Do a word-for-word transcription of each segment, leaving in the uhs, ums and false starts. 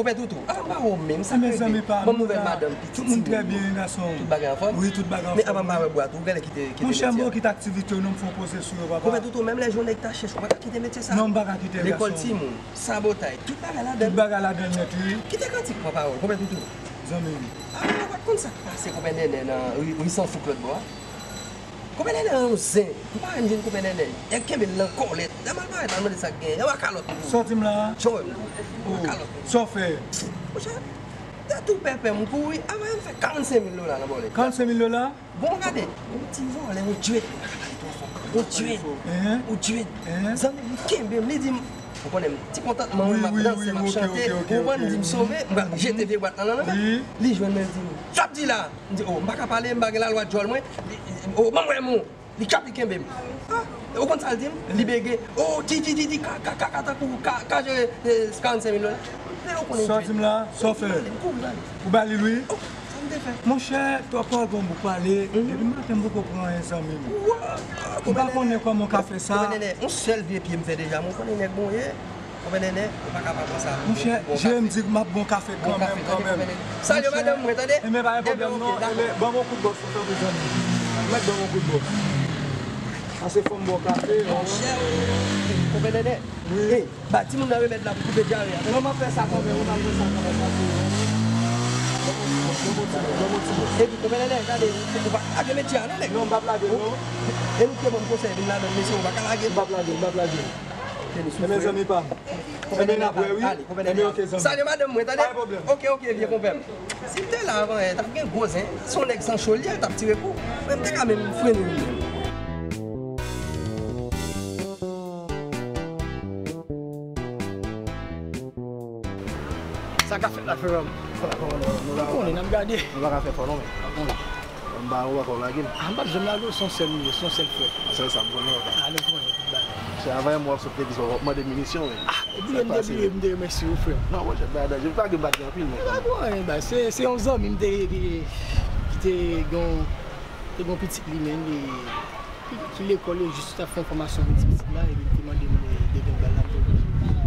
Konpè Toutou, apa m pa wè w menm, sa k rive? Bon, nouvèl madanm, pitit, timoun, tout bagay anfòm? Wi, tout bagay anfòm. Men apa m pa wè bwat ou, genlè kite, kite metye a. Monchè, m bon kit aktivite w non, m fè yon pose sou yo, papa. Konpè Toutou, menm lè jounen ta chèch, ou pa ka kite metye sa. Non, m pa ka kite, lekòl timoun, sabotay, tout bagay ladan l. Tout bagay ladan l nèt, wi. Kite kantik pran pawòl, konpè Toutou. Zanmi m. Ah, ou pa t konn sa k pase konpè Nènè nan ri, ri San Fouk lòt bò a? Konpè Nènè yon zen. M pa renmen jwenn konpè Nènè. Nèg kenbe l nan kòlèt. Lè m al parèt, al mande sa k genyen. Lè w a kalòt m pou ou. Sa w di m la a? Sa w wè m pou ou. Oh, kalòt m. Sa w fè? Monchè, de tou pèpè m kouri, avan m fè karannsenk mil dola nan bòlèt. Karannsenk mil dola? Bon, gade, yon ti vòlè, yon djwèt. M pa ka pale twò fò. Yon djwèt. Hein? Yon djwèt. Hein? Zanmi m kenbe m, li di m, ou konnen m, ti kontantman, wi, m ap danse, m ap chante, ou konprann, li di m sove, m pral jete vye bwat lan nan men l. Wi. Li jwenn mwen, li di m, sa w ap di la? M di, oh, m pa ka pale, m pa gen lalwa djòl mwen. Li, li, oh, ban m wè men w. Li kap, li kenbe m. Ah, ou konn sa l di m? Li bege. Oh, ti, ti, ti, ti, ka, ka, ka, ka, tankou, ka, ka jere, eh, karannsenk mil dola. Men ou konnen. Sa w di m la, sa w fè? M kouri, m ale. Ou ba li l, wi? Oh, sa m te fè? Monchè, twòp pawòl gon bout pale. Mhm. Depi maten, m poko pran anyen, zanmi m. Wa! M pa konnen kòman w ka fè sa. Konpè Nènè, yon sèl vye pye m fè deja, men w konnen nèg mwen ye. Konpè Nènè, ou pa ka pa pran sa. Monchè, je m di m ap bon kafe kanmenm, kanmenm. Salye madanm mwen, tande? Enben, pa gen pwoblèm non. Enben, ban m yon kout bòs, tanpri, zanmi. Mèt ban m yon kout bòs. Pase fò m ba w kafe, non? Monchè, konpè Nènè. Wi. Hey, ba timoun nan remèd la pou koupe dyare a. Non, m ap fè sa kanmenm, wi, m ap fè sa kanmenm, pase. Ban m yon ti bòs, ban m yon ti bòs. Epi, konpè Nènè, gade, ou pa ka lage metye a, non, nèg? Non, m p ap lage, non. E nou te ban m konsèy, vin ladan l, mesye, ou pa ka lage. M p ap lage, m p ap lage. Enben, zanmi pa m. Enben, n ap wè, wi. Enben, ok, zanmi. Salye madanm mwen, tande? Pa gen pwoblèm. Ok, ok, vye konpè m. Si m te la avan yè, t ap gen gwo zen. Se yon nèg san cho l ye, l t ap tire kou. Men m te ka menm frennen li menm. Sa k ap fèt la, frè m? Ou konnen, n ap gade. Nou pa ka fè fò non, men. M ba ou ankò lage m. Ah, m p ap janm lage w, se yon sèl nou ye, se yon sèl frè. Sèl sa m konnen ankò. Ah, nou konnen tout bagay. Se avan yè m w ap sot legliz w ap mande minisyon, wi. Ah, ou bliye m te bliye, m te remèsye w, frè m. Non, monchè, bagay danje. Pa gen m pa t gen anpil, men. Pa gen anyen, bay. Se, se yon zanmi m te, ki, ki te gen, te gen pitit li, men, li, ki, ki lekòl yo jis t ap fè yon fòmasyon pou ti pitit la, epi li te mande m de, de vin bal la, m te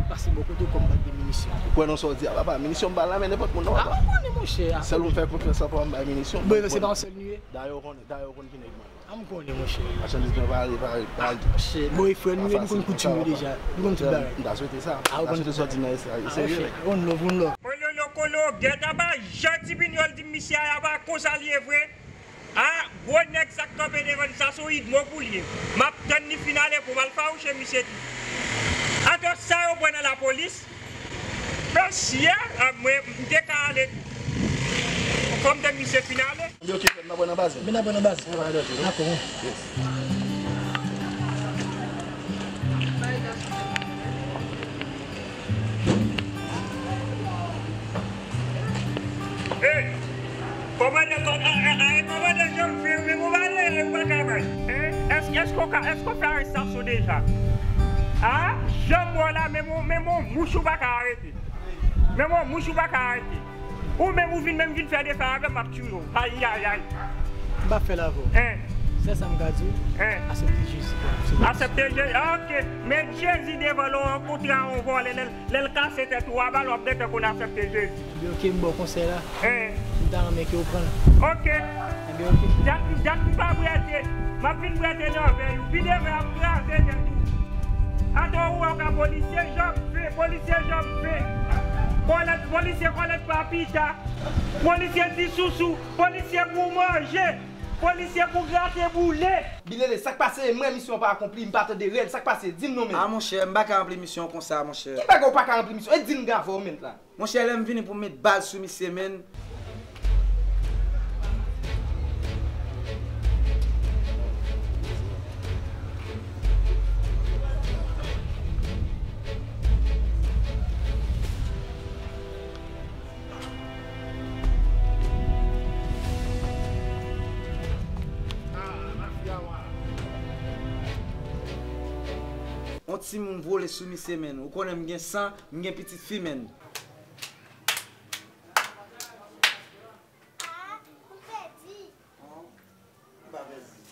pase bò kote w kòm m pa t gen minisyon. Ou kwè nan sa w di a, papa, minisyon m pa la men nenpòt moun non, papa. Ah, m konnen, monchè. Sèl ou m fè konfyans an pa m bay minisyon. Bon, se pa yon sèl nou ye? Dayè ou konnen, dayè ou konn ki nèg mwen. Ah, m konnen, monchè. Machandiz mwen pa ale, pa ale, pa ale. Monchè, bon, e frè nou ye, nou konn koutim yo deja. Nou konn tout bagay. M ta swete sa. Ah, ou konn tout bagay. M ta swete sa w di m nan e serye, nèg. One love, one love. Kololo, kolo, gèt apa, jan ti Pinyòl di m misye a, apa konsa l ye vre. Ah, gwo nèg sa k kanpe devan li, sa se yon idmo pou l ye. M ap tann li fin ale pou m al fawouche misye tou. Atò sa yo pran nan lapolis. Mesye, ah, mwen, m te ka ale tou. Kòm te misye fin ale. Yo, ki fè m nan pran nan baz. Men nan pran nan baz. Dakò. Ey! Kòmandan, kò-, a, a, a, kòmandan, jan m fè, men m pale, ou pa ka bay. Hein? Èske, èske w ka, èske w fè arestasyon deja? A? Jan m wè w la, menm yon, menm yon mouch ou pa ka arete. Menm yon mouch ou pa ka arete. Ou menm ou vin, menm vin fè defè avè m, m ap tiye w. Ayayay. M p ap fè l avè w. Hein? Sèl sa m ka di w, hein? Aksepte Jezi kòm Sovè. Aksepte Jezi. Ah, ok. Met Jezi devan lè w rankontre a yon vòlè, lè l, lè l kase tèt ou a bal, w ap gentan konn aksepte Jezi. Ebyen, ok, m ba w konsèy la. Hein? M ta renmen ke w pran l. Ok. Ebyen, ok. Dat, dat m pa bwete. M ap vin bwete nan vèy ou. Pi demen ap kraze tèt ou. Atò ou wè w ka polisye janm fen, polisye janm fen. Kòlèt, polisye kòlèt pa pita. Polisye ti sousou. Polisye pou manje. Polisye pou grate boule. Bilele, sa k pase? Mwen, misyon pa akonpli, m pa tande rèl. Sa k pase? Di m non, men. Ah, monchè, m pa ka ranpli misyon konsa, monchè. Ki bagay ou pa ka ranpli misyon? E di m gavè w, men, la. Monchè, lè m vini pou m met bal sou misye, men. On timoun vole sou misye, men. Ou konnen m gen san, m gen pitit fi, men. Ou pa pèdi.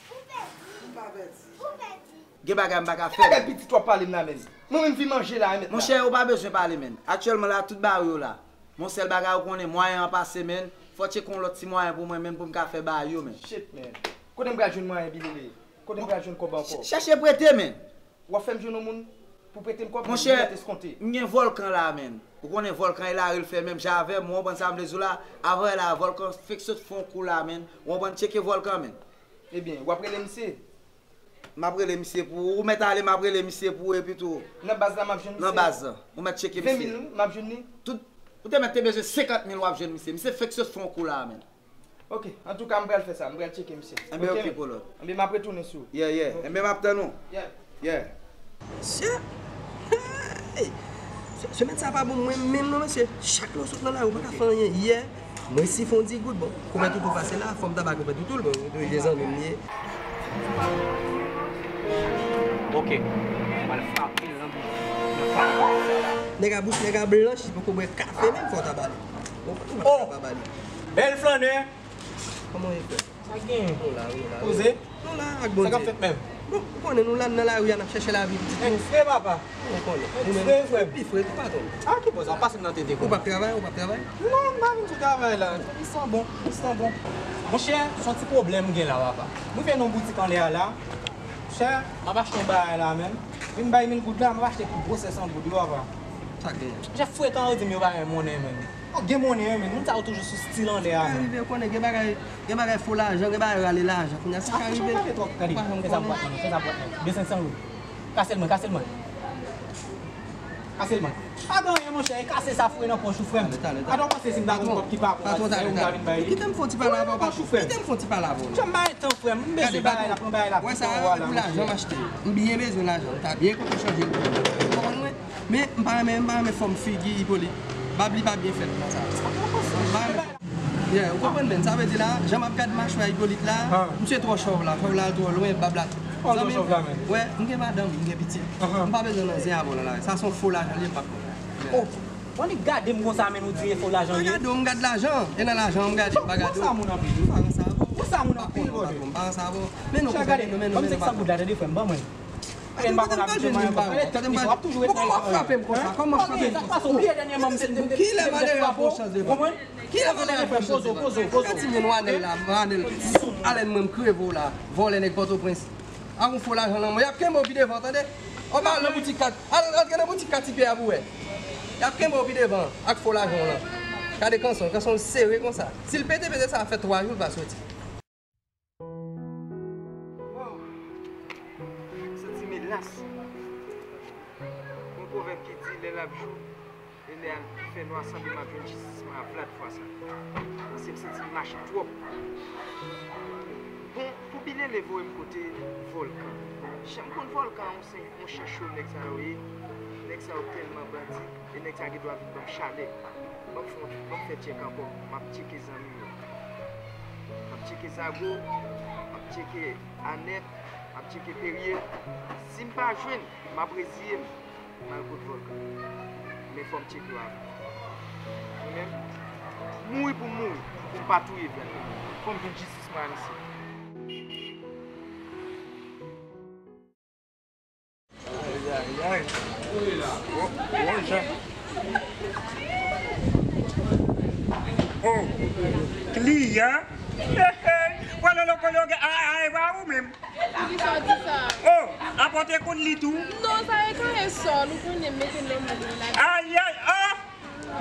Ou pa pèdi. Ou pèdi. Gen bagay m pa ka fè. Ki bagay pitit w ap pale m la menm? Mwen menm vin manje la, mèt la. Monchè, ou pa bezwen pale menm. Aktyèlman la, tout bagay yo la. Yon sèl bagay ou konnen, mwayen an pase, menn. Fò tcheke yon lòt ti mwayen pou mwen menm pou m ka fè bagay yo, menn. Shit, man. Kote m pral jwenn mwayen bilele? Kote m pral jwenn kòb ankò? Chèche prete, menn. W ap fè m jwenn yon moun pou prete m kòb? Monchè, m gen Vòlkan la, menn. Ou konnen Vòlkan e lari l fè menm jan avè m, ou konprann sa m vle di w la? Avè la, Vòlkan fèk sot fè yon kou la, menn. Ou konprann, tcheke Vòlkan, menn. Ebyen, w ap rele misye? M ap rele misye pou ou. Ou mèt ale, m ap rele misye pou ou epi tou. Nan baz la m ap jwenn misye? Nan baz la. Ou mèt tcheke misye. Ven mil, m ap jwenn li? Tout. Ou te mèt te bezwen senkant mil w ap jwenn misye. Misye fèk sot fè yon kou la, menn. Ok, antouka m pral fè sa, m pral tcheke misye. Enben ok, Polo. Enben m ap retounen sou ou. Yeah, yeah. Enben m ap tann ou. Yeah. Yeah. Mesye, hey! Semèn sa pa bon mwen menm non mesye. Chak lè w sot nan lari ou pa ka fè anyen. Yè, mwen si fè yon digout, bon, kouvè toutou pase la, fò m ta ba kouvè toutou l, bon, de zanmi m ye. Ok, m al frape l nan bouch. Nèg a bouch nèg a blanch, li poko bwè kafe menm, fò w ta ba li. Ou pa ka pa ba li. Bèl flannè! Kòman w ye frè? Sa k genyen? Nou la, nou la. Poze? Nou la ak Bondye. Sa k ap fèt menm? Bon, ou konnen nou la nan lari a n ap chèche lavi pitit nou. Nèg fre papa. Ou konnen. Nèg fre frè m. Ou pi fre tou patwon. A ki bò sa? W ap pase m nan tete. Ou p ap travay, ou p ap travay? Non, m pa vin sou travay la. Li san bon, li san bon. Monchè, se yon ti pwoblèm m gen la papa. M rive nan yon boutik anlè a la. Monchè, m ap achte yon bagay la menm. Vin bay mil goud la, m ap achte pou gwosè san goud wi papa. Sa k genyen? Monchè frekan yo di m yo pa gen monnen menm. Ou gen monnen wi men moun sa yo toujou sou stil anlè a menm. Sa ka rive ou konnen gen bagay gen bagay fo lajan, gen bagay rale lajan. Kounye a sa ka rive. Ou pa janm konnen. Fè sa bwat nan men, fè sa bwat nan men. De senk san goud. Kase l mwen, kase l mwen. Kase l mwen. Pa gen anyen monchè, e kase sa foure nan pòch ou frè m. Atò w panse si m ta gen yon kòb ki pa bon, sa ou ta vin bay li? Kite m fè yon ti pale avè w patwon. Kite m fè yon ti pale avè w. Monchè m pa gen tan frè m, m bezwen bagay la, pran bagay la. Wè sa pou lajan m achte. M byen bezwen lajan, m ta byen kontan chanje l pou ou. Ou konprann mwen? Men m pa renmen m pa renmen fòm figi Ipolit. Bab li pa byen fèt nan sa. M pa renmen fòm. Yeah, ou konprann menn, sa vle di la, jan m ap gad machwè Ipolit la, misye twò chòv la, chòv la al twò lwen, bab la. Zanmi m, wè, m gen madanm, m gen pitit. M pa bezwen nan zen avè w nan lari. Sa se yon fo lajan li ye, m p ap pran. Oh, w annik gade m konsa menn ou di e fo lajan li ye? M pa gade w, m gad lajan. E nan lajan an m gade, m pa gade w. Ou konsa moun anpil wi. M pa ranse avè w. Ou konsa moun anpil brother. M pa ranse avè w. Men nou konsa, men nou, men nou, men nou pa. Ban m senk san goud la tande frè m, ban mwen. Tande m pa konn abitye manyen kòb. Tande m pa. Kòman w ap frape m konsa? Kòman w ap frape m konsa? Kilè malere a pran chans devan? Kilè malere a pran chans devan? Gad timoun w Anèl la, Anèl. Alèn mwen m kreve w la. Vòlè nèg Pòtoprens. Ak yon fo lajan nan men w. Y ap kenbe w pi devan, tande. Anba al nan boutik kat. Al rantre nan boutik katipye a pou w wè. Y ap kenbe w pi devan ak fo lajan w lan. Gade kanson, kanson l sere konsa. Si l pete, pete sa fè twa jou l pa soti. Wow! M santi m elas. Gon pwovèb ki di lè l ap jou e lè l fè nwa sanble m ap jwenn jistis mwen a Vlad fwa sa. Paske m santi m mache twòp. Bon, pou Bilele voye m kote Vòlkan. Jan m konn Vòlkan an, se yon chachou nèg sa yo ye. Nèg sa yo tèlman bandi. E nèg sa gen dwa vin ban m chalè. Ban m fè, ban m fè tchèk ankò. M ap tcheke zanmi m yo. M ap tcheke Zago, m ap tcheke Anèt, m ap tcheke Perye. Si m pa jwenn, m ap reziye m. M al kot Vòlkan. Men fò m tcheke yo avan. Mwen menm, mouri pou m mouri, pou m pa touye Vlad. Fò m jwenn jistis mwen a misye. Ayayay. Oh, oh, Jan. Oh, kliyan. Pwalo lokolo gen a a e pa ou menm. Poukisa w di sa? Oh, apòte konn li tou. Non, sa e ka e sòl, ou konnen mete nan moun la. Ayay, oh.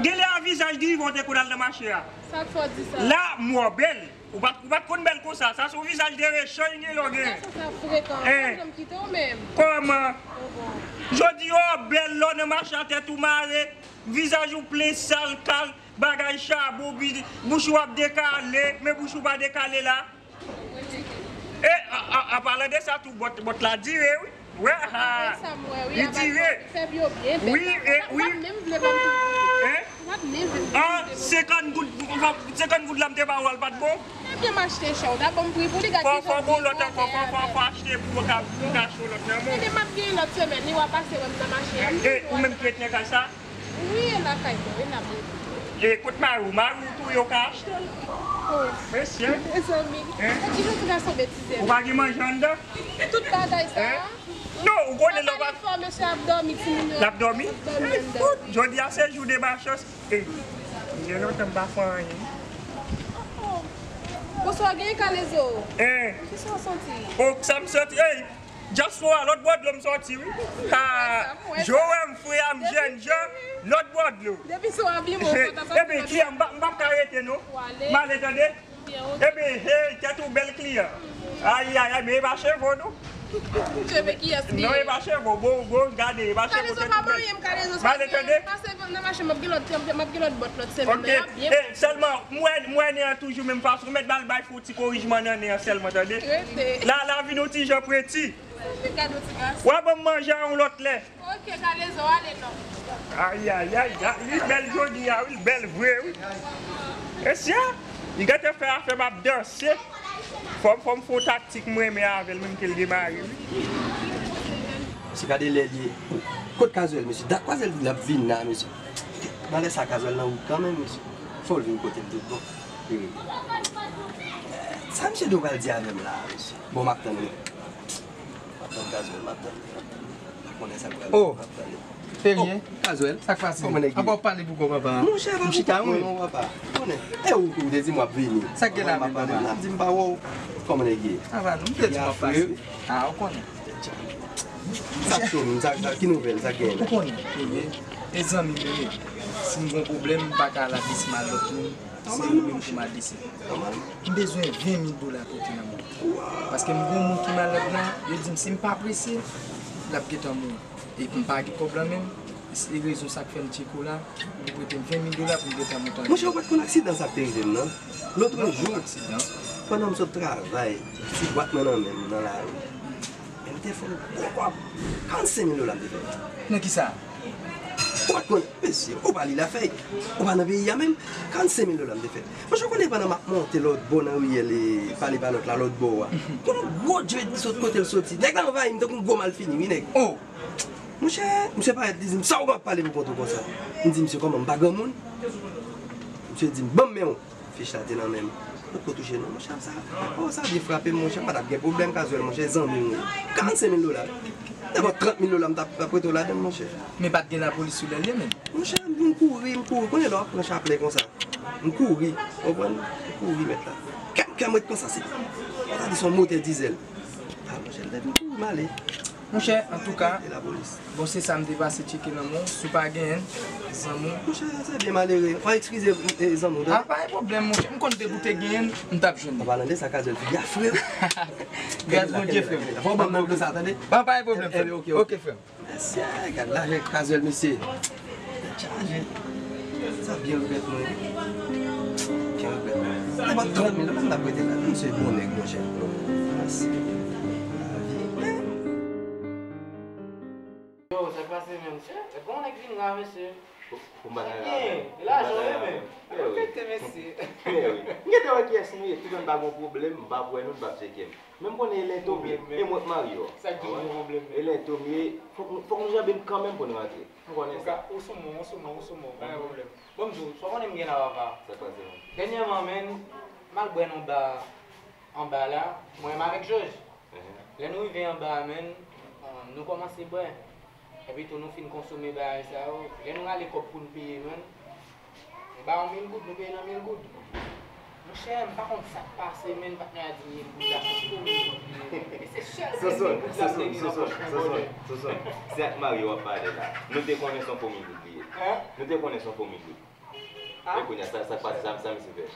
Genlè a vizaj Grivan w te konn al nan mache a. Sa k fè w di sa? La, mò bèl. Ou pa t, ou pa t konn bèl konsa. Sa se yon vizaj de rechèy gen lè w gen. Gason sa frekan. Ou pa janm kite w menm. Kòman? Jodi a w bèl lè w nan mache a tèt ou mare, vizaj ou plen sal, kal, bagay chabon, bouch ou ap dekale, men bouch ou pa dekale la. E, a, a, a palan de sa tou, bòt, bòt la dire wi. Wè ha! Li dire. Wi, e, wi. An, senkant goud, senkant goud la m te ba ou a l pa t bon? Ebyen m achte chè w, ta ban m pri pou li, gad kijan w byen. Fò, fò bon lòt ankò, fò, fò, fò achte pou mwen ka, pou m ka achte yon lòt nan men w. Ebyen m ap gen yon lòt semèn, li w ap pase wè m nan mache a. E, ou menm ki ret nan kay sa? Wi, e lakay mwen, e la m rete. E kot mari w? Mari w tou, yo ka achte l. Oh. Mesye. Mezanmi. Hein? Sa ki jan ti gason betize. Ou pa gen manje anndan? Tout bagay sa. Hein? Non, ou konnen lè w pa. Fò mesye ap dòmi, timoun yo. L ap dòmi? Ap dòmi anndan. Jodi a se jou de machans. E, Gen lontan m pa fè anyen. Bonswa, gen Kalezo. Eh, Kisa w santi? Oh, sa m santi, hey, dyaspora, lòt bò dlo m sòti, wi. Ha, Sa m wè Joe, m frè, m jèn jan, lòt bò dlo. Depi sou abiman, ou kontan santi. Ebyen, kliyan, m pa m pa ka rete, non. W ale. M ale, tande. Byen, ok. Ebyen, hey, tèt ou bèl, kliyan. Ay, ay, ay, men e pa cheve w, non. Cheve kiyès li Non, ye? E pa cheve w, bon, bon, gade, e pa cheve w, Kalezo tèt pa ou bèl. manyen m, Kalezo. M ale, tande. Pase nan mache, m ap gen lòt, m ap gen lòt bòt lòt semèn Ok, nan. Y ap byen. Eh, sèlman, m wè, m wè nen an toujou menm fason, mèt ba l bay fo ti korijman nan nen an sèlman, tande. Rete. La, la vin yon ti jan preti. Se kado ti gason. W a ban m manje a yon lòt lè. Ok, Kalezo, ale non. Ay, ay, ay, ay, li bèl jodi a, wi, li bèl vre, wi. Mesye, li gentan fè afè m ap danse. Fò m, fò m fè yon taktik m renmen avè l, menm ke l gen mari, wi. Mesye, gade lè l ye. Kot Kazwèl, mesye? Dat Kazwèl vin ap vin la, mesye. Nan lè sa, Kazwèl nan wout kanmenm, mesye. Fò l vin kote m tout bon. Wi. Sa mesye Dovald di avè m la, mesye? Bon, m ap tann li. M ap tann Kazwèl, m ap tann li. M pa konnen sa k pral Oh. M ap tann li. Ferien, Kazwèl, sa k pase? Kòman nèg ye? Apa w pale pou kò papa? Monchè, pa M chita pou wi. Non, papa. Konnen. E ou, ou te di m w ap vini. Sa k gen la menm, papa? M ap di m pa wè w. Kòman nèg ye? Ava nou, m te di w ap pase. Ah, ou konnen. Sa k cho menm, sa, sa, ki nouvèl, sa k gen? Ou konnen, e, e zanmi m yo ye. Si m gon pwoblèm, m pa ka al adrese m a lòt moun. Se yo menm pou m adrese. Nòmal. M bezwen ven mil dola pote nan men w. Paske m gon moun ki malad la, yo di m si m pa prese, l ap gentan mouri. E m pa gen kòb lan menm, se rezon sa k fè m tcheke w la, pou prete m ven mil dola pou m gentan monte. Monchè, ou pa t konn aksidan sa k te rive m nan? Lòt jou, Aksidan. Pandan m sot travay, ti bwat mwen nan men m nan lari. Men m te fè yon gwo kòb. Karannsenk mil dola m te fè. Nan kisa? Ou pa t konn, mesye, ou pa li lafèy. Ou pa nan peyi a menm. Karannsenk mil dola m te fè. Monchè, ou konnen pandan m ap monte lòt bò nan riyèl e pale pa lòt la, lòt bò a. Konn yon gwo djed ki sot kote l soti. Nèg la anvayi m tankou yon gwo malfini, wi, nèg. Oh! Monchè, misye parèt, li di m, "Sa ou ap pale pou kont ou konsa?" M di misye, "Kòman, m pa granmoun?" Misye di m, "Ban m men w." Fich la te nan men m. Ou ko touche non, monchè, sa. Oh, sa byen frape m, monchè. M pa t ap gen pwoblèm, Kazwèl, monchè, zanmi m wi. Karannsenk mil dola. Nenpòt trant mil dola, m t ap, t ap rete w ladan l, monchè. Men pa t gen lapolis sou lè l ye menm. Monchè, m vin kouri, m kouri. Konnen lè w ap pran chaplè konsa. M kouri, konprann? M kouri, mèt la. Kè m, kè m ret konsa, se. Sa di se yon motè dizèl. Ah, monchè, lè m kouri, m ale. Monchè, antouka, E lapolis. Bon, se sa m te pase tcheke nan men w. Si w pa genyen l, zanmi w. Monchè, se byen malere. Fò eskize e zanmi w. Ah, pa gen pwoblèm, monchè. M konn depi w te genyen l, m t ap jwenn An li. Palan de sa, Kazwèl, figi a fre w. Gras Bondye, frè m. Fò w ban m nan dlo sa, tande? Bon, pa gen pwoblèm, Eh, eh, frè m. ok, ok. Ok, frè m. Mesye, gad lajè Kazwèl, mesye. Tèt chaje. Sa byen regrèt mwen. Byen regrèt mwen. Nenpòt trant mil, m ap rete la. Misye bon nèg, monchè. Mesye. Lavi. Yo, sa k pase menm? Chè, bon nèg vin la, mesye. Pou m pa ta Sa la gen? menm. E lajan, Pou m pa ta la wi, menm. menm. Eh wi. Respekte, mesye. Eh wi. M gentan wè kiyès nou ye. Tout moun pa gon pwoblèm, m pa wè nou, n p ap tcheke m. Men m konnen e lento m ye. Pwoblèm, E mwen k mari w. Sa k di w gon pwoblèm, E lento m ye. Fòk nou, fòk nou janbe m kanmenm pou nou rantre. Nou konnen sa. Ou sou mwen, ou sou mwen, ou sou mwen. Pa gen pwoblèm. Bon, m di w, sa w konnen m gen la, papa. Sa k pase, menm? Dènyèman, menm, m al bwè nan ba anba la, mwen menm avèk Jòj. Ehe. Lè nou rive anba a, menm, um, nou kòmanse bwè. Epi tou nou fin konsome bagay sa yo. Lè nou rale kòb pou n peye, menm, nou ba yon mil goud, nou peye nan mil goud. Monchè, m pa konn sa k pase, menm, patnè a di mil goud la se fo mil goud li ye. E se sèl mil goud la m te gen nan pòch mwen, bòdè. Sonson, se ak mari w ap pale la. Nou te konnen se yon fo mil goud li ye. Hein? Nou te konnen se yon fo mil goud. Ah. E kounye a, sa, sa k pase, sa, sa misye fè?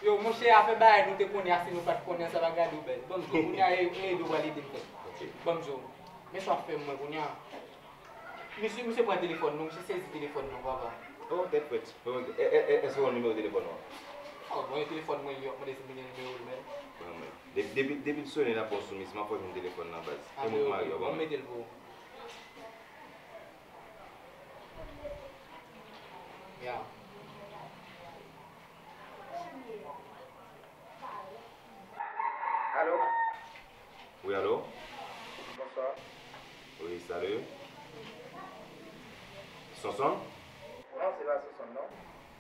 Yo, monchè, afè bagay nou te konnen a, si nou pa t konnen a, sa pa gade w bèl. Ban m di w, kounye a, e, e ede w pral ede m fè. Ok. Ban m di w, men sa w ap fè m, mwen, kounye a. Misye, misye pran telefòn nou, misye sezi telefòn nou, papa. Oh, tèt frèt. Oh, e, e, e, èske w wè nimewo telefòn ou an? Oh, bon, e telefòn mwen, yo ap mande si m gen nimewo l, men. Ban mwen. De-, depi, depi l sonnen, n ap fè yon soumis, m ap fè w jwenn telefòn nan, baz. E mwen k mari w, ban mwen. Mete l pou ou. Ya. Alo? Wi, alo? Bonswa. Wi, salut. Sonson? Non, se pa Sonson, non.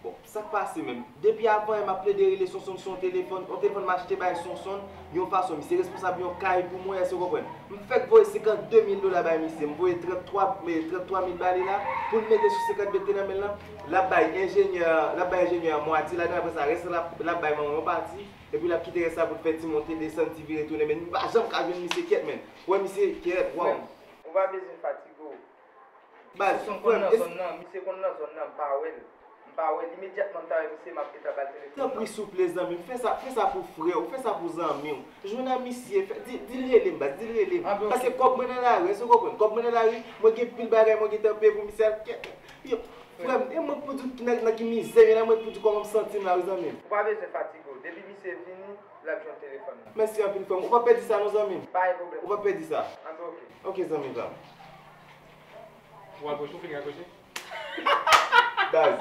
Bon, Sa k pase menm? Depi avan yè m ap plede rele Sonsonn sou yon telefòn, yon telefòn m achte bay Sonsonn, yon fason, misye responsab yon kay pou mwen, èske w konprann? M fèk voye senkannde mil dola bay misye, m voye tranntwa, eh, tranntwa mil ba li la, pou l mete sou senkant mil te nan men l lan, l ap bay enjenyè, l ap bay enjenyè a mwatye ladan, apre sa, rès la, l ap, l ap bay manman yon pati, epi l ap kite rès la pou l fè ti monte, desann, ti vire, tounen, men m pa janm ka jwenn misye kyèt, menn. Ou wè misye kyèt, waw. Ou pa bezwen fatige w. Baz, misye konn nan zòn nan, misye konn nan zòn nan, m pa wè l. M pa wè l, imedyatman m ta wè misye, m ap gentan ba l telefòn nan. Tanpri souple zanmi m, fè sa, fè sa pou frè w, fè sa pou zanmi w. Jwenn a misye, fè, di, di l rele m, baz, di l rele m. Paske kòb mwen nan lari, èske w konprann? Kòb mwen nan lari, mwen gen pil bagay mwen gentan peye pou misye al kè. Yo, frè m, e mwen k pou di w nan, nan ki mizè m ye la, mwen k pou di w kòman m santi m la, wi zanmi m. Ou pa bezwen fatige w, depi misye vini, l ap jwenn telefòn nan. Mèsi anpil frè m, ou p ap pèdi sa non zanmi m. Pa gen pwoblèm. Ou p ap pèdi sa. Anben oke. Oke zanmi pa m. Ou rakwoche, ou fin rakwoche? Baz,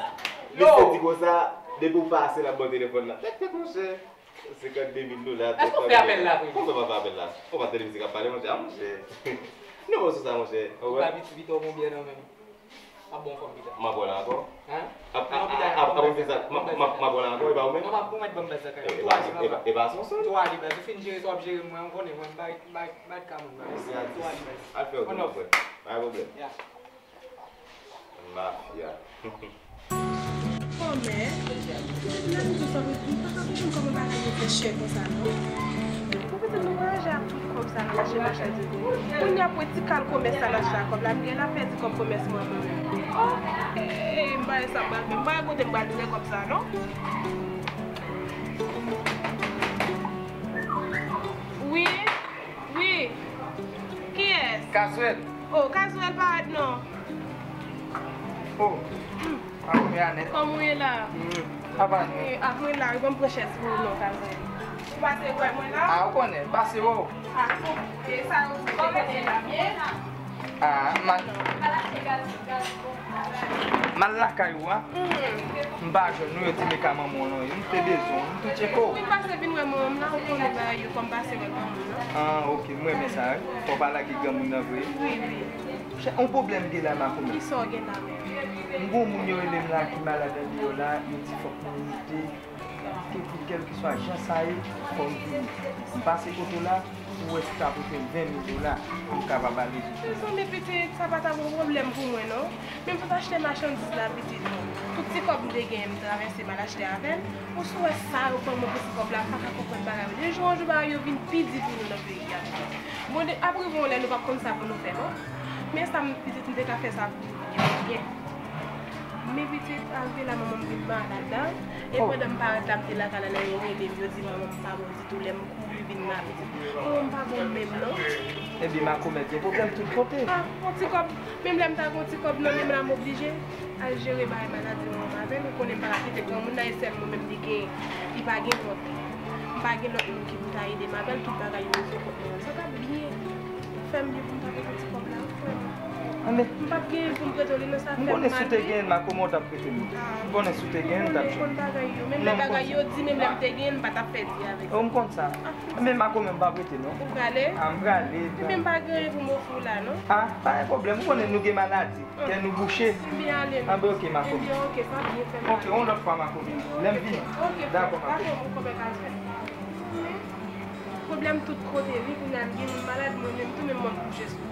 mesye di konsa, depi w pase l ap ba w telefòn nan. Tèt tèt monchè. Senkannde mil dola. Èske w fè apèl la vre? Kòman w pa fè apèl la? Ou pa tande mizik ap pale monchè, a monchè. Non, bon, sou sa monchè. Ou pa piti pita w gon byè nan men m. M ap ba w kòb pita. M ap wè la ankò. Hein? Ap, ap, ap, ap, ap, ap, m ap wè la ankò, e pa ou menm? Non, m ap pwomèt ban m baz lakay ou. E pa, e pa, e pa Sonsonn. Tou ale baz, ou fin jere sa w ap jere mwen, ou konnen mwen, m pa, m pa, m pa ka moun baz. Tou ale baz. Al fè w tou, frè. Pa gen pwoblèm. Ya. Mafya. Kòmè, nan nou sa, m pa ka konprann kòman bagay yo fè chè konsa non. Pou pitit nou voyaje ak tout kòb sa nan mache machandiz yo. Kounye a pou ti kal komès sa nan Jakòb la, m gen la pèdi kòb komès mwen mwen menm. Oh, eh, eh, m pa wè sa m pral fè. M pa wè kote m pral jwenn kòb sa non. Wi, wi. Kiyès? Kazwèl. Oh, Kazwèl parèt non. Oh, a konbyen anèt? Kòman w ye la? Sa va non. Eh, ah, mwen la, wi, ban m pran chèz pou ou non, Kazwèl. Ou pase wè mwen la? Ah, ou konnen, pase wè w. Ah, bon. E sa yo, ou konnen la byen? Ah, m al, m al lakay ou a. M pa jwenn ou, yo di m e ka manman w lan ye. M te bezwen w, m tou tcheke w. Wi, m pase vin wè manman m la, ou konnen bagay yo, kòm m pase wè manman m lan. Ah, ok, m renmen sa wi. Fò w pa lage granmoun nan vre. Wi, wi. Chè, yon pwoblèm gen la, makomè. Kisa w gen la menm? M gon moun yo rele m la ki malad andeyò la, yo di fòk mwen rete. Kèlkeswa jan sa ye, fò m vini. M pase kote w la, pou wè si w ka pote m ven mil dola, pou m kapab ale. Mezanmi pitit, sa pa ta yon pwoblèm pou mwen non. Men m sot achte machandiz la pitit. Tout ti kòb m te genyen m travèse m al achte avè l. Ou sou wè sa yo ban mwen pou ti kòb la, m pa ka konprann bagay yo. De jou an jou bagay yo vin pi di pou nou nan peyi a pitit. Bon, de, ap rive yon lè nou p ap konn sa pou nou fè non. Men sa m pitit m te ka fè sa pou ou byen. Men pitit, al gen la manman m vin malad la. E pandan m parèt la, m te lakay la, lè yo rele m, yo di manman m pa bon ditou. Lè m kouri vin la, pitit. Manman m pa bon menm non. Ebyen, makomè gen pwoblèm tout kote. Ah, yon ti kòb, menm lè m ta gen yon ti kòb nan men m la, m oblije al jere bagay maladi manman m avè l. Ou konnen m pa ka kite granmoun nan, e sèl mwen menm li genyen. Li pa gen lòt. M pa gen lòt moun ki pou ta ede m avè l, tout bagay yo sou kont mwen. Sa t ap byen. Fè m byen pou m ta pote ti kòb la, wi, frè m. Anben. M p ap genyen pou m prete w li non, sa fè m mal, wi. M konnen si w te genyen l, makomè, w t ap prete m li. M konnen si w te genyen l, m t ap jwenn. Ou konn bagay yo. Menm lè bagay yo di, menm lè m te genyen l, m pa t ap pèdi avèk sa. Oh, m konn sa. Anben, makomè, m p ap rete non. Ou prale? Ah, m prale. Ebyen, m pa gen anyen pou m ofri w la non. Ah, pa gen pwoblèm. Ou konnen nou gen maladi. Kè nou bouche. Ebyen, ale non. Anben, ok, makomè. Ebyen, ok, sa byen, fè m mal. Ok, yon lòt fwa, makomè. Lè m vini. Ok, ok. Dakò, makomè. Dakò, makomè, pa jwenn. Pwoblèm tout kote wi, kounye a m gen moun malad, mwen menm tou, menm mwen m kouche sou.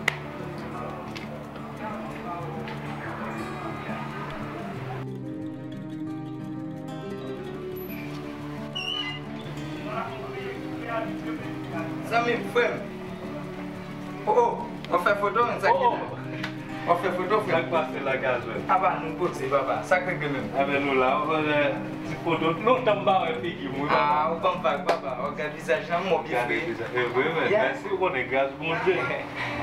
Zanmi m, frè m. Oh, oh, w ap fè foto, men sa ki la. W ap fè foto, frè m. Sa k pase la, Kazwèl? Apa, nou poze, papa. Sa k regle menm? Enben, nou la, w ap fè ti foto. Lontan m pa wè figi m, wi, papa. Ah, ou ban m vag, papa. W ap gade vizaj la, m wè w byen fre. Gade vizaj. E vre, men. Yeah. Mèsi, ou konnen, gras Bondye.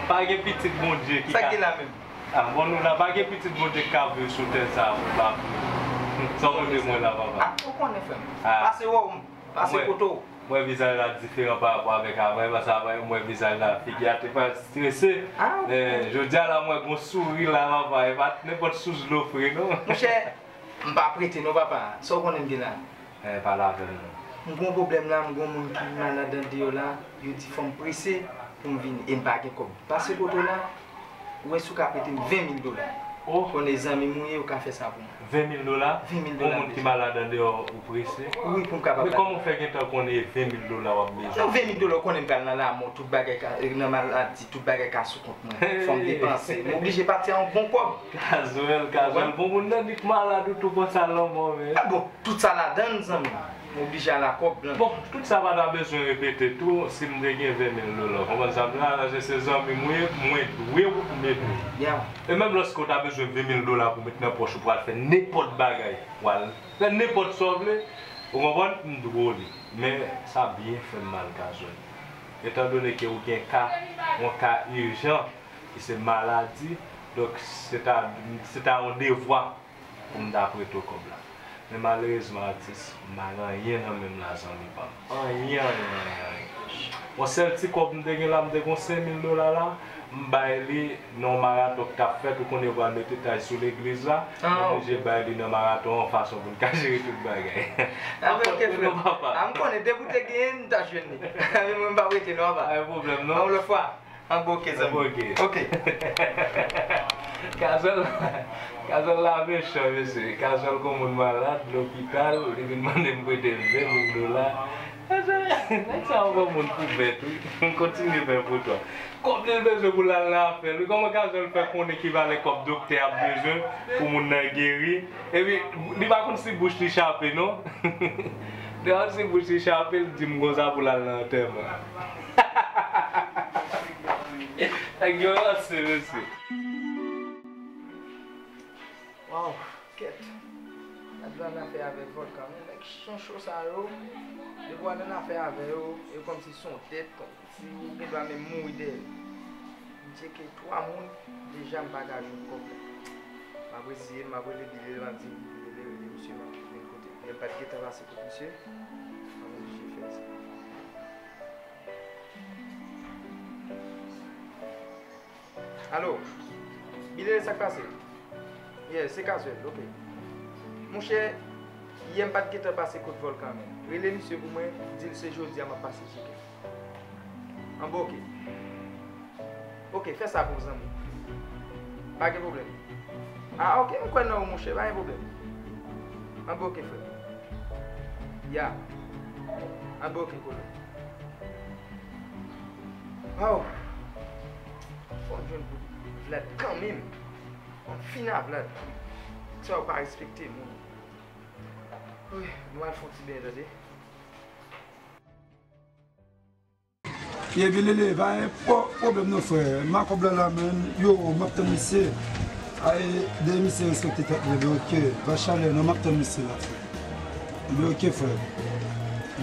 Pa gen pitit Bondye ki ka. Sa k gen la menm? Ah, bon, nou la, pa gen pitit Bondye k ka viv sou tè sa a pou l pa pran. Sa w montre mwen la, papa. Ah, ou konnen, frè m. Ah. Pase wè w, pase kote w. Mwen, mwen vizaj la diferan pa rapò avèk avan, paske avan, mwen vizaj la, figi a te pa strese. Ah, ok. Men, jodi a la, mwen gon souri la, papa. E pa t nenpòt sous dlo fre, non. Monchè, m pa prete non, papa. Sa w konnen m gen la? Eh, pale avè m non. M gon pwoblèm la, m gon moun ki malad andeyò la, yo di fò m prese pou m vini, e m pa gen kòb. Pase kote w la, ou wè si w ka prete m ven mil dola. Oh. Konnen zanmi m ou ye, ou ka fè sa pou mwen. Ven mil dola? Ven mil dola. Pou moun ki malad andeyò, ou prese. Wi, pou m kapab. Men kòman w fè gentan konnen e ven mil dola w ap bezwen? Non, ven mil dola, ou konnen m pral nan lamò, tout bagay ka, nan maladi, tout bagay ka sou kont mwen. Fò m depanse. M oblije pati a yon bon kòb. Kazwèl, Kazwèl, bon moun nan di k malad ou tou pran sa lanmò, men. Ah bon, tout sa ladann, zanmi m. M oblije al a kòb lan. Bon, tout sa pa ta bezwen repete tou, si m te gen ven mil dola. Konprann sa m di la, se zanmi m ou ye, mwen dwe w, m ede w. Yeah. E menm lòske w ta bezwen ven mil dola pou met nan pòch ou, pou al fè nenpòt bagay, pou al fè nenpòt sa w vle, ou konprann, m dwe w li. Men, sa byen fè m mal, Kazwèl. Etan done ke ou gen ka, yon ka ijan, ki se maladi, donk, se ta, se ta yon devwa pou m ta prete w kòb la. Men malerezman, atis, m pa gen anyen nan men m la, zanmi pa m. Anyen, anyen, anyen, anyen. Yon sèl ti kòb m te gen la, m te gen yon senk mil dola la, m bay li nan yon maraton k t ap fèt, ou konnen yo pral met etaj sou legliz la, m oblije bay li nan maraton an fason pou n ka jere tout bagay. Ah, men ok, frè m. A m konnen, depi w te genyen, m ta jwenn li. Men mwen, m p ap rete non, apa. Pa gen pwoblèm, non. Yon lòt fwa. An bon, ok, zanmi. An bon, ok. Ok. Kazwèl, Kazwèl la mechan, mesye. Kazwèl gon moun malad, lopital, li vin mande m prete l ven mil dola. Kazwèl, nèg sa yo pran moun pou bèt, wi. M kontinye fè foto. Kòb li l bezwen pou l al nan afè l, wi. Kòman Kazwèl fè konnen ki valè kòb doktè ap bezwen pou moun nan geri? Epi, li pa konn si bouch li chape, non. Li pa konn si bouch li chape, l di m konsa pou l al nan antèman. Nèg yo ranse, mesye. Waw, kèt. Gad la n afè avèk Vòlkan, men nèg chancho sa yo, depi w al nan afè avè yo, e kòmsi se yon dèt, kòmsi ou gen dwa menm mouri dèyè. M tcheke twa moun, deja m pa ka jwenn kòb la. M ap reziye m, m ap rele Bilele, m ap di Bilele, rele misye, m ap vin kote. Lè m pa t gentan pase kot misye, m oblije fè sa. Alo? Bilele, sa k pase? Yeah, se Kazwèl, ok. Monchè, yè m pa t gentan pase kot Vòlkan menm. Rele misye pou mwen, di l se jodi a m ap pase tcheke. Anben, ok. Ok, fè sa pou zanmi. Pa gen pwoblèm. Ah, ok, m kwè nan ou, monchè, pa gen pwoblèm. Anben, ok, frè. Ya. Anben, ok, kolo. Oh. Fò m jwenn bout Vlad kanmenm. Fò m fin a Vlad. Sa yo pa respekte moun. Wi, nou al fè yon ti benyen, tande. Ye Bilele, pa gen pwoblèm non, frè. M a kòb la la, men yo, m ap tann misye. Ay, de misye respekte tèt li, men ok. Vachalè, non, m ap tann misye la, frè. Li ok, frè.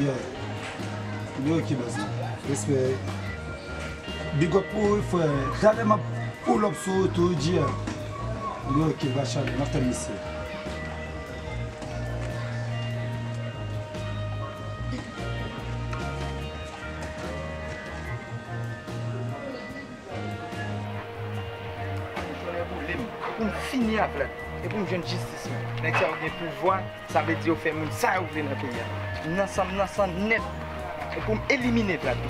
Yeah. Li ok, baz. Respè. Big up pou ou, frè. Talè m ap pull up sou ou tou, G R. Li ok, Vachalè, m ap tann misye. Pou jounen boule m, pou m fini a Vlad, e pou m jwenn jistis mwen. Nèg sa yo gen pouvwa, sa vle di yo fè moun sa yo vle nan peyi a. M nan san, m nan san nèt, e pou m elimine Vlad.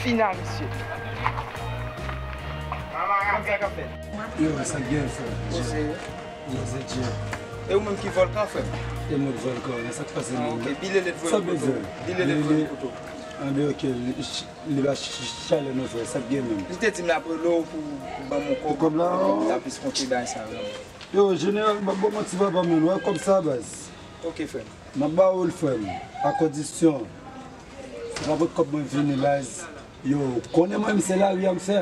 Fini a misye. Konn sa k ap fèt. Yo, sa k gen, frè? Yo, se G. E ou menm ki Vòlkan, frè m? E mwen k Vòlkan, men sa k pase menm? Ah, ok. Bilele t voye m kote w. Bilele t voye m kote w. Anben, ok. Li pa ch-, ch-, chalè non, frè, sa k gen menm? Li te di m l ap rele w pou, pou ban m yon kòb. Kòb la? Epi m ta plis konte bagay sa yo. Yo, jeneral, m ap ba w manti, papa, men, wè kòb sa, baz. Ok, frè m. M ap ba ou l, frè m, a kondisyon ou pa pran kòb mwen vini, baz. Yo, ou konnen mwen, m se lari a m fè.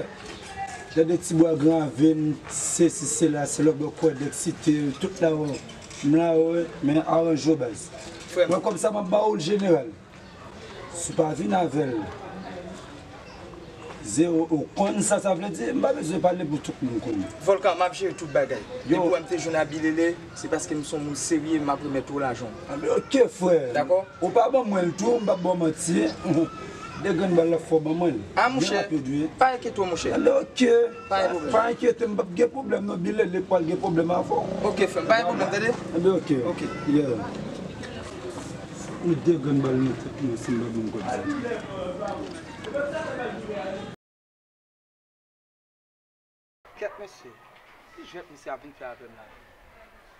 Gade ti bwa gran ravin, sesi, sela, se lè w bò kòd eksite, tout la, w, m la, w, men aranje w, baz. Frè m. Mwen, kòb sa, m ap ba ou l, jeneral. Si w pa vin avè l, zewo, ou konn sa sa vle di? M pa bezwen pale pou tout moun konnen. Vòlkan, m ap jere tout bagay. Yo. Depi w wè m te jwenn a Bilele, se paske m se yon moun serye, m ap remèt ou lajan w. Anben, ok, frè. Dakò? Ou pa ban mwen l tou, m p ap ba w manti. De grenn bal la fò ban mwen l. Ah, monchè, byen rapid, wi. Pa enkyete w, monchè. Anben, ok. Pa gen pwoblèm. Pa enkyete, m p ap gen pwoblèm, non. Bilele pral gen pwoblèm avè w. Ok, frè m, pa gen pwoblèm, tande? Anben, ok. Ok. Yeah. Ou de grenn bal nan tèt mwen, si m pa ban m kòb sa. Kèt, mesye. Ki jwèt misye ap vin fè avè m la?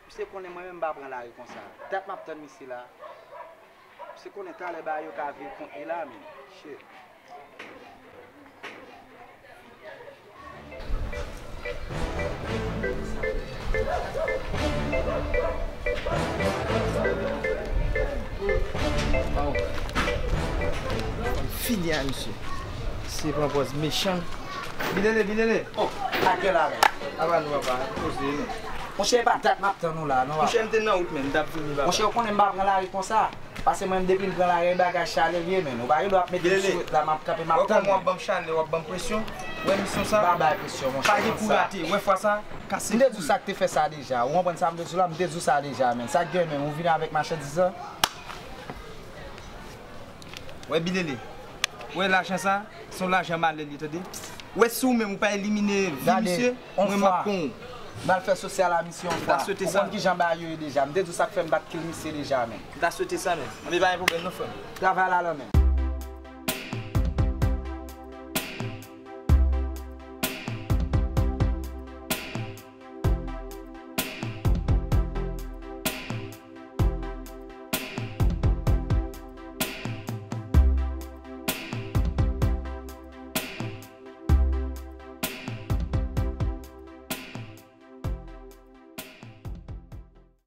Misye konnen mwen menm m pa pran lari konsa. Dat m ap tann misye la. Misye konnen talè bagay yo ka vire kont li la, men. Shit. Fini a misye. Se pran pòz mechan. Bilele, Bilele. Oh, a kè la menm? Apa nou, apa, poze nou. Monchè, e pa dat m ap tann ou la, non, papa. Monchè, m te nan wout, men, m t ap vini, papa. Monchè, ou konnen m pa pran lari konsa. Paske mwen, depi m pran lari, bagay chale l ye, men. Ou pa gen dwa ap mete m sou wout la, m ap kanpe, m ap tann. Wè kòman w ap ban m chale, w ap ban m presyon. Wè misyon sa. M pa bay presyon, monchè. Pa gen kou rate. Wè fwa sa, kase kou. M te di w sa k te fè sa deja. Ou konprann sa m te di w la? M te di w sa deja, men. Sa k gen, men? Ou vini avèk machandiz la? Wè Bilele. Wè lajan sa, se yon lajan malè li, tande. Wè si ou menm ou pa elimine vi misye, mwen m ap pran ou. M al fè sosyal a misye yon fwa. M ta swete sa. Ou konn kijan bagay yo ye deja. M te di w sa k fè m bat kil misye deja, men. M ta swete sa, men. Anben, pa gen pwoblèm non, frè m. Travay la lan men.